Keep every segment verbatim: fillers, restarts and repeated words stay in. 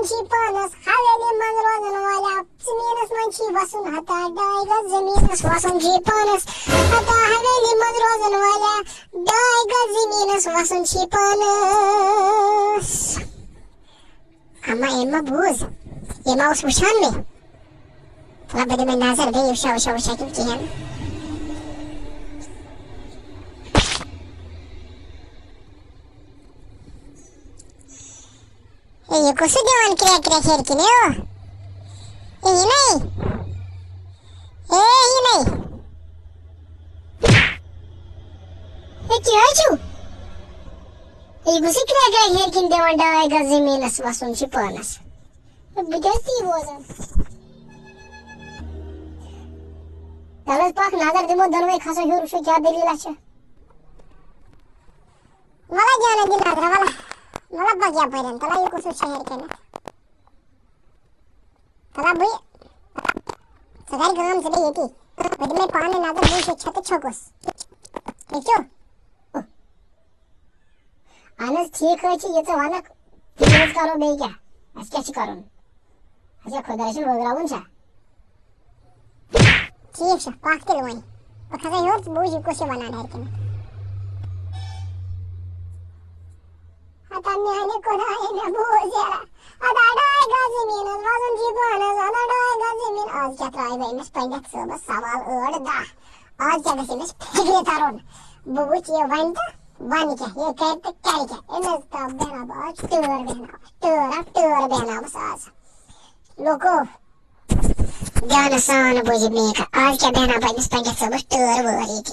چھِ پانس حویلی منٛز روزن والیا، زٔمیٖنس منٛز چھِ وسُن ہتا ڈاے گز، زٔمیٖنس وسُن چھِ پانس ہتا حویلی منٛز روزن والیا، ڈاے گز زٔمیٖنس وسُن چھِ پانس۔ اما أمۍ ما بوٗز؟ یہِ ما اوس وٕچھان مےٚ؟ تھوڑا بہٕ دِمے نظر بیٚیہِ، وٕچھا، وٕچھا، وٕچھا کِنہٕ کِہیٖنۍ۔ اے، یہِ کُس چھُ دِوان کرٛٮ۪کھ کرٛٮ۪کھ ہیٚرِ کِنۍ؟ اے، اے، یہِ نے۔ اے، یہِ نے۔ اے، کیٛاہ حظ چھُو؟ اے، یہِ کُس چھُ کرٛٮ۪کھ کرٛٮ۪کھ ہیٚرِ کِنۍ دِوان ڈاے گز زٔمیٖنَس وَسُن چھُ پانَس؟ اے، بہٕ کیٛازِ تی بوزان؟ تَلہٕ حظ پَکھ نظر دِمو دۄنوَے کھسو ہیوٚر، وٕچھو کیٛاہ دٔلیٖلہ چھےٚ۔ وَلہٕ جانہ دِل نظرہ، وَلہٕ، وَلہٕ پَکھ یَپٲرۍ، تَلہٕ یہِ کُس ہیوٗ شہر کٔرِتھ۔ تَلہٕ بہٕ، ژٕ کَر کٲم، ژٕ بیٚہہ ییٚتی۔ بہٕ دِمَے پانَے نظر، بہٕ وٕچھِ چھےٚ تہٕ چھوٚکُس۔ ٹھیٖک چھُ؟ اَہَن حظ، ٹھیٖک حظ چھُ، یہِ ژٕ وَنَکھ، تی حظ کَرو بیٚیہِ کیٛاہ؟ اَسہِ کیٛاہ چھُ کَرُن؟ اچھا، خۄداے سُنٛد بٲگراوُن چھا؟ ٹھیٖک چھُ، پَکھ تیٚلہِ وۄنۍ۔ بہٕ کھسے ہیوٚر تہٕ بہٕ وٕچھِ یہِ کُس چھُ وَنان ہیٚرِ کَنٮ۪تھ۔ ہتا میٛانہِ خۄدایہِ، مےٚ بوٗز یارا۔ ہتا ڈاے گز زٔمیٖنَس وَسُن چھُ پانَس، ہتا ڈاے گز زٔمیٖن۔ آز کیٛاہ ترٛایہِ بہٕ أمِس پنٛڈِت صٲبَس سوال ٲٹھ دَہ؟ آز کیٛاہ گژھِ أمِس فِکرِ تَرُن؟ بہٕ وٕچھِ یہِ وۄنۍ تہٕ وَنہٕ کیٛاہ، یہِ کَرِ تہٕ کَرِ کیٛاہ؟ أمِس دَپ بیٚہناو بہٕ آز ٹٲر بیٚہناوَس، ٹٲر ہا ٹٲر بیٚہناوَس آز۔ لوٗکو، دیانہٕ سان بوٗزِو میٛٲنۍ کَتھ۔ آز کیٛاہ بیٚہناو بہٕ أمِس پنٛڈِت صٲبَس ٹٲر وٲر ییٚتی۔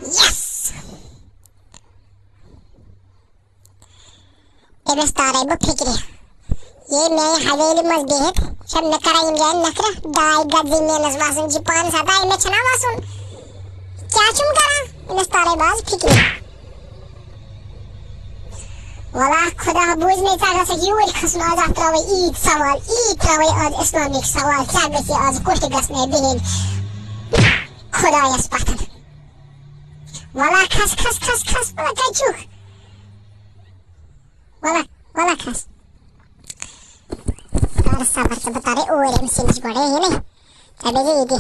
یَس! أمِس تارَے بہٕ فِکرِ۔ یے میٛانہِ حویلی منٛز بِہِتھ چھےٚ مےٚ کَران یِم جایَن نَکھرٕ، ڈاے گز زٔمیٖنَس وَسُن چھِ پانَس ہَتاے، مےٚ چھَنا وَسُن؟ کیٛاہ چھُم کَران؟ أمِس تارَے بہٕ آز فِکرِ۔ وَلہ خۄدا بوٗزِ مےٚ، ژےٚ گژھکھ یوٗرۍ کھسُن آز، اَتھ ترٛاوَے عیٖد سوال، عیٖد ترٛاوَے آز اِسلامِک سوال، ژےٚ گژھِ آز کوٚٹھۍ گژھنَے بِہِنۍ خۄدایَس پَتھَن۔ وَلہ کھس، کھس، کھس، کھس، وَلہ کَتہِ چھُکھ؟ وَلہ، وَلہ کھس۔ کر صبر ژٕ، بہٕ تَرَے اوٗرۍ أمۍ سٕے نِش گۄڈَے، یہِ نے، ژےٚ بیٚہزِ ییٚتی۔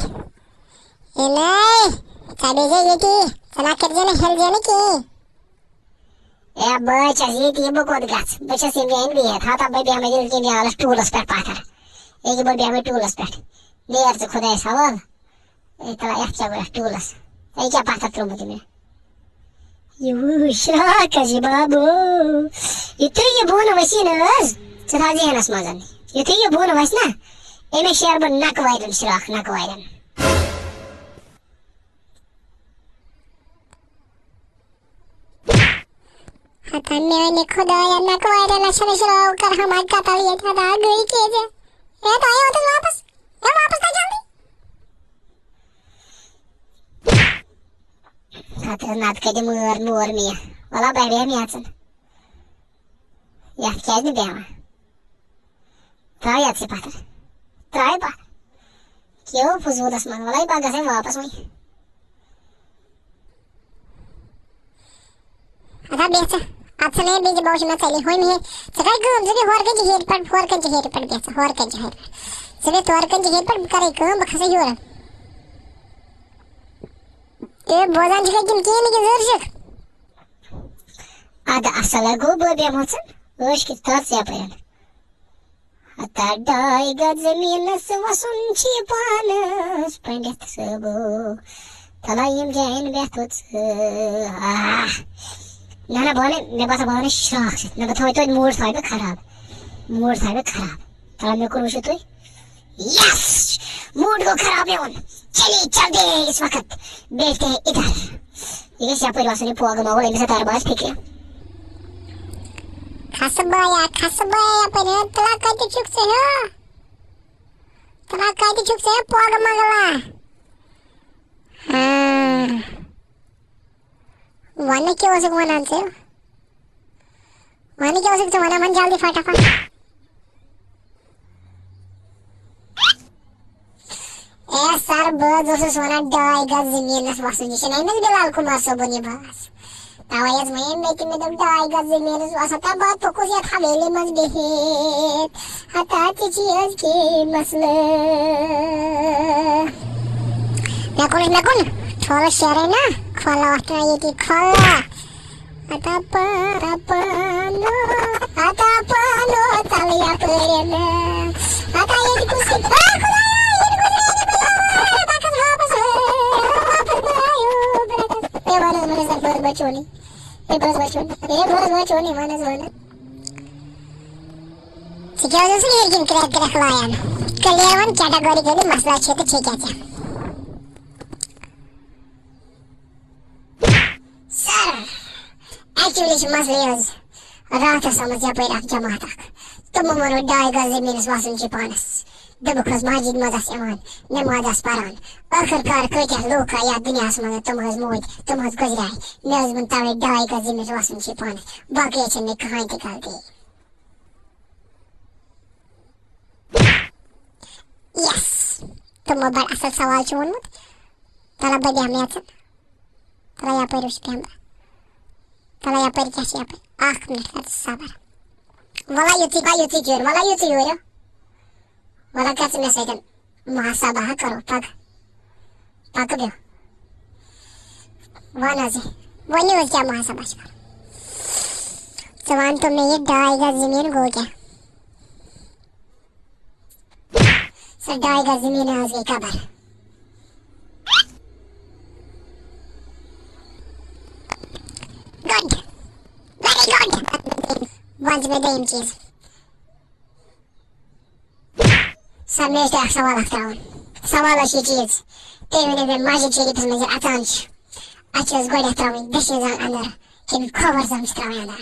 یہِ نے، ژےٚ بیٚہزِ ییٚتی، ژٕ نہ کٔرزِ نہٕ ہِلزِ نہٕ کِہیٖنۍ۔ اے، بہٕ حظ چھَس ییٚتی، بہٕ کوٚت گژھٕ؟ بہٕ چھَس ییٚمہِ جایہِ بِہِتھ۔ ہتا بہٕ بیٚہمَے ییٚلہِ کِنۍ یالَس ٹوٗلَس پٮ۪ٹھ پَتھَر۔ ییٚکیٛاہ بہٕ بیٚہمَے ٹوٗلَس پٮ۪ٹھ۔ نیر ژٕ خۄدایَس حوالہٕ۔ اے، تَلہ یَتھ کیٛاہ گوٚو یَتھ ٹوٗلَس؟ اے، کیٛاہ پَتھَر ترٛوومُت مےٚ؟ یہِ وٕچھ شراکَس یہِ بابو۔ یُتھُے یہِ بۄن ؤسی نہ حظ، ژٕ تھاو ذہنَس منٛز۔ یُتھُے یہِ بۄن وَسہِ نہ، أمِس شیرٕ بہٕ نَکہٕ وارٮ۪ن شراکھ، نَکہٕ وارٮ۪ن۔ ہتا میانہِ خۄدایا، نکوارٮ۪ن لچھن شراو کر ہما قتل ییٚتہِ۔ ہتا گٔے کیٛازِ؟ ہے، تۄہہِ یوتُس واپس۔ ہے، واپس تۄہہِ جلدی۔ ہتا نتہٕ کتہِ مٲر مور مےٚ۔ ولا بہٕ بیٚہمہٕ یژن۔ یتھ کیٛازِ نہٕ بیٚہوان؟ ترٛاو یَتھ سٕے پَتھر۔ ترٛاو پَتھر۔ کیو فضوٗلَس منٛز، وَلَے بہٕ گژھَے واپَس وۄنۍ۔ اَدا بیٚہہ ژٕ، اَتھ ژٕ نے بیٚیہِ باوشہِ مےٚ ژَلہِ ہُمہِ ہے۔ ژٕ کَرِ کٲم، ژٕ بیٚہہ ہورٕ کَنہِ چھِ ہیٚرِ پٮ۪ٹھ، ہورٕ کَنہِ چھِ ہیٚرِ پٮ۪ٹھ بیٚہہ ژٕ، ہورٕ کَنہِ چھِ ہیٚرِ پٮ۪ٹھ۔ ژٕ بیٚہہ تورٕ کَنہِ چھِ ہیٚرِ پٮ۪ٹھ، بہٕ کَرَے کٲم، بہٕ کھسَے یورٕ۔ اے، بوزان چھُکھا کِنہٕ کِہیٖنۍ نہٕ کِنہٕ زٔر چھَکھ؟ اَدٕ اَصٕل ہے گوٚو، بہٕ بیٚہمو ژٕ عٲش کِتھ تَتھ یَپٲرۍ۔ ہتا ڈاے گز زٔمیٖنَس وَسُن چھِ پانَس پنڈِت صٲبو۔ تَلہ یِم جایَن بیٚہتو ژٕ۔ آہ۔ نہ، نہ، بہٕ وَنَے، مےٚ باسان بہٕ وَنَے شراکھ سۭتۍ۔ نہ، بہٕ تھاوَے توتہِ موٗڈ تھاوَے بہٕ خراب۔ موٗڈ تھاوَے بہٕ خراب۔ تَلہ مےٚ کوٚر وٕچھِو تُہۍ۔ یَس! موٗڈ گوٚو خراب میون۔ چلیے، چلتے ہیں اس وقت۔ بیٹھتے ہیں ادھر۔ یہِ گژھِ یَپٲرۍ وَسُن، یہِ پوگہٕ ماحول، أمِس ہے تَرِ باز فِکرِ۔ کھسہٕ بایا، کھسہٕ بایا یَپٲرۍ۔ ہے، تَلہ کَتہِ چھُکھ ژٕ، ہیو؟ تَلہ کَتہِ چھُکھ ژٕ، ہے، پوگہٕ مَگلا؟ ہاں۔ وَنہٕ کیٛاہ اوسُکھ وَنان ژٕ؟ وَنہٕ کیٛاہ اوسُکھ ژٕ وَنان؟ وَن جلدی فٹافٹ۔ اے سر، بہٕ حظ اوسُس وَنان ڈاے گز زٔمیٖنَس وَسُن، یہِ چھُنہٕ أمِس بِلال کُمار صٲبُن یہِ بٲژ۔ تَوَے حظ وَنے مےٚ تہِ، مےٚ دوٚپ ڈاے گز زٔمیٖنَس وَسُن، تہٕ بہٕ پوٚکُس یَتھ حویلی منٛز بِہِتھ۔ ہتا تہِ چھِ أزکہِ مسلہٕ۔ مےٚ کوٚر، مےٚ کوٚر ٹھوٚل شیرٕے نا، کھۄلہٕ وۄتھان ییٚتی کھۄلہٕ۔ ہتا پا-، ہتا پانو، ہتا پانو، ژَلہٕ یَپٲرۍ۔ ہتا ییٚتہِ کُس، اے خۄدایا، ییٚتہِ کُس، بہٕ کَس واپس، اے، واپس بہٕ آیو، بہٕ کَس، اے، وَن حظ، وَن حظ، بہٕ حظ بَچو نہٕ۔ اے، بہٕ حظ بَچو نہٕ۔ اے، بہٕ حظ بَچو نہٕ، وَن حظ، وَن حظ۔ ژٕ کیٛاہ حظ ٲسٕکھ ییٚتہِ کِنۍ کرٛٮ۪کھ کرٛٮ۪کھ لایان؟ کلیر وَن، categorically مسلہٕ چھِ تہٕ چھِ کیٛاہ ژےٚ؟ سر، actually چھِ مسلہٕ یہِ حظ، راتھس آمٕژ یپٲرۍ اکھ جماعت اکھ، تِمو ووٚن ڈاے گز زٔمیٖنس وسُن چھُ پانس۔ دوٚپُکھ حظ مسجد منٛز آسہٕ یِوان، نماز آسہٕ پران۔ ٲخٕر کار کۭتیاہ لوٗکھ آے یتھ دُنیاہس منٛز، تِم حظ موٗدۍ، تِم حظ گُزریے۔ مےٚ حظ ووٚن توے ڈاے گز زٔمیٖنس وسُن چھُ پانس، باقٕے حظ چھَنہٕ مےٚ کٕہٕنۍ تہِ غلطی۔ یس، تِمو بڑٕ اصل سوال چھُ ووٚنمُت۔ تَلہ بہٕ بیٚہمہٕ یَژَن۔ تَلہ یَپٲرۍ وٕچھ بیٚہمہٕ بہٕ۔ تَلہ یَپٲرۍ کیٛاہ چھِ یَپٲرۍ؟ اَکھ مِنٹ کر ژٕ صبر۔ وَلہ یُتُے، وَلہ یُتُے چیٖر، وَلہ یُتُے یورٕ۔ وَلہ کر ژٕ مےٚ سۭتۍ محاسبہ ہا کرو پَگہٕ۔ پَکہٕ بہٕ۔ وَن حظ یہِ۔ ؤنِو حظ کیٛاہ محاسبہ چھِ کرُن؟ ژٕ وَن تو مےٚ یہِ ڈاے گز زٔمیٖن گوٚو کیٛاہ؟ سۄ ڈاے گز زٔمیٖن حظ گٔے قبر۔ Good. Very good. وَن ژٕ مےٚ دوٚیِم چیٖز۔ سر، مےٚ ٲسۍ تۄہہِ اکھ سوال اکھ ترٛاوُن۔ سوال حظ چھُ یہِ چیٖز، تُہۍ ؤنِو مےٚ، مسجد شریٖفس منٛز ییٚلہِ اَژان چھِ، اَتھ چھِ حظ گۄڈٕنٮ۪تھ ترٛاوٕنۍ دٔچھِنۍ زنٛگ اندر کِنہٕ کھووُر زنٛگ چھِ ترٛاوٕنۍ اندر؟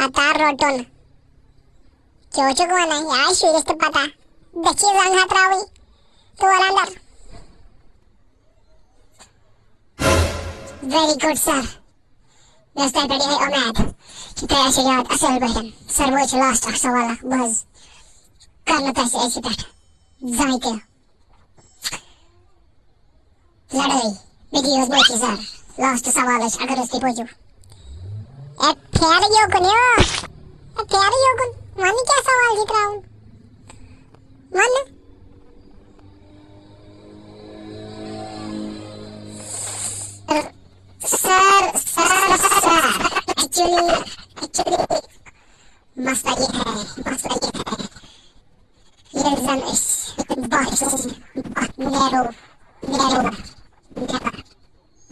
ہتا روٚٹُن۔ کیٛاہ چھُکھ وَنان؟ یہِ آسہِ شُرِس تہِ پتہ۔ دٔچھِنۍ زنٛگ ہا ترٛاوٕنۍ تور اندر۔ Very good, sir. مےٚ ٲس تۄہہِ پٮ۪ٹھ یِہے اُمید کہِ تۄہہِ آسیو یاد اَصٕل پٲٹھۍ۔ سر، وۄنۍ چھُ last اکھ سوال اکھ، بہٕ حظ کرٕ نہٕ تۄہہِ سۭتۍ أزکہِ پٮ۪ٹھ زانٛہہ تہِ لڑٲے۔ مےٚ دِیِو حظ معٲفی، سر۔ Last سوال حظ چھُ، اگر حظ تُہۍ بوٗزِو۔ اے، پھیرٕ یوکُن یو۔ اے، پھیرٕ یوکُن۔ وَنہٕ کیٛاہ سوال چھُے ترٛاوُن؟ وَنہٕ۔ سر، سر، سر، actually، actually، مسئلہ یہ ہے، مسئلہ یہ ہے، ییٚلہِ زن أسۍ باتھ روٗم، باتھ، نیرو، نیرو، نیرو،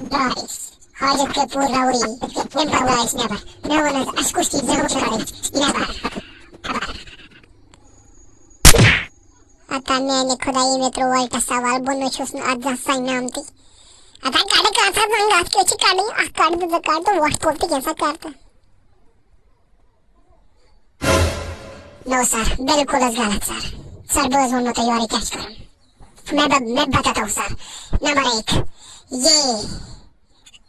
درٛاے أسۍ۔ حاجت گٔے پوٗرٕ راوٕری، تَمہِ پتہٕ درٛاے أسۍ نٮ۪بر۔ مےٚ ووٚن حظ، اَسہِ کُس چیٖز زیادٕ چھُ کَرٕنۍ نٮ۪بر؟ ہتا میانہِ خۄدایہِ، مےٚ ترٛوو الٹا سوال، بہٕ نہٕ چھُس نہٕ اَتھ زانٛہہ سَننہٕ آمتُے۔ ہتا کَڑٕ کَتھ حظ، وۄنۍ اَتھ کیٛاہ چھِ کَڑٕنۍ؟ اَکھ کَڑ، زٕ کَڑ تہٕ وۄٹھ کوٚر تہٕ کینٛژھا کَر تہٕ۔ No sir، بالکل حظ غلط sir۔ Sir، بہٕ حظ ووٚنمو تۄہہِ یورے کیٛاہ چھُ کَرُن۔ میں ب-، میں بتاتا ہوں sir۔ نمبر ایک، یہ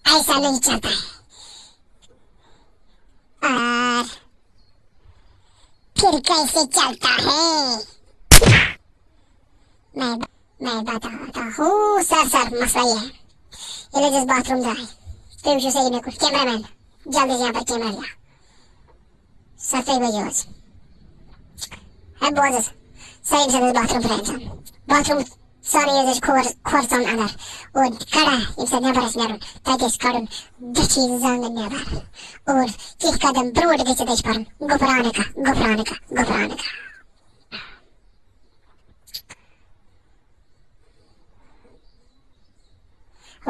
ایسا نہیں چلتا ہے۔ اور پھر کیسے چلتا ہے؟ میں، میں بتاتا ہوں، sir، sir، مسئلہ یہ ہے۔ ییٚلہِ حظ أسۍ باتھ روٗم درٛاے، تُہۍ وٕچھِو سٲری مےٚ کُن، کیمرہ مین، جلدی یہاں پر کیمرہ لیا۔ Sir، تُہۍ بوٗزِو حظ۔ ہے، بوز حظ۔ Sir، ییٚمہِ ساتہٕ أسۍ باتھ روٗم درٛاے، باتھ روٗم سورُے حظ اَسہِ کھور، کھۄر ژَن اَندَر۔ اور کَڑان ییٚمہِ ساتہٕ نٮ۪بَر آسہِ نیرُن، تَتہِ ٲسۍ کَڑُن دٔچھِنۍ زنٛگ نٮ۪بَر۔ اور کینٛہہ قدم برٛونٛٹھ گٔژھِتھ ٲسۍ پَرُن، غفرانکا، غفرانکا، غفرانکا۔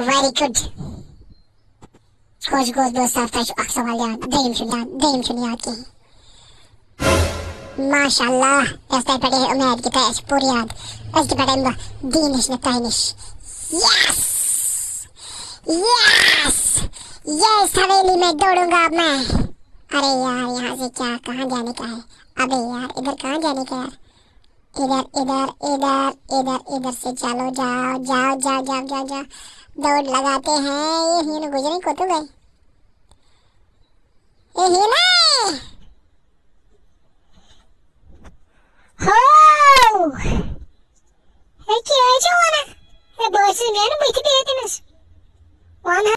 Very good۔ خۄش گوس بہٕ، سر، تۄہہِ چھُ اکھ سوال یاد، دوٚیِم چھُنہٕ یاد، دوٚیِم چھُنہٕ یاد کِہیٖنۍ۔ ماشاء اللہ، مےٚ ٲس تۄہہِ پٮ۪ٹھ یِہے اُمید کہِ تۄہہِ آسہِ پوٗرٕ یاد۔ أزکہِ پٮ۪ٹھ یِمہٕ بہٕ دیٖن ہیٚچھنہِ تۄہہِ نِش۔ Yes! Yes! Yes! حویلی میں دوڑوں گا اب میں۔ ارے یار، یہاں سے کیا، کہاں جانے کا ہے؟ ابے یار، ادھر کہاں جانے کا ہے؟ ادھر، ادھر، ادھر، ادھر، ادھر سے چلو، جاؤ، جاؤ، جاؤ، جاؤ، جاؤ، جاؤ۔ دوڑ لگاتے ہیں، یہ ہی نا گزرے کو تو گئے۔ یہ ہی نا۔ ہو۔ او، ہے کیٛاہ حظ چھِ وَنان؟ ہے بہٕ حظ چھَس مےٚ نہٕ بٕتھِ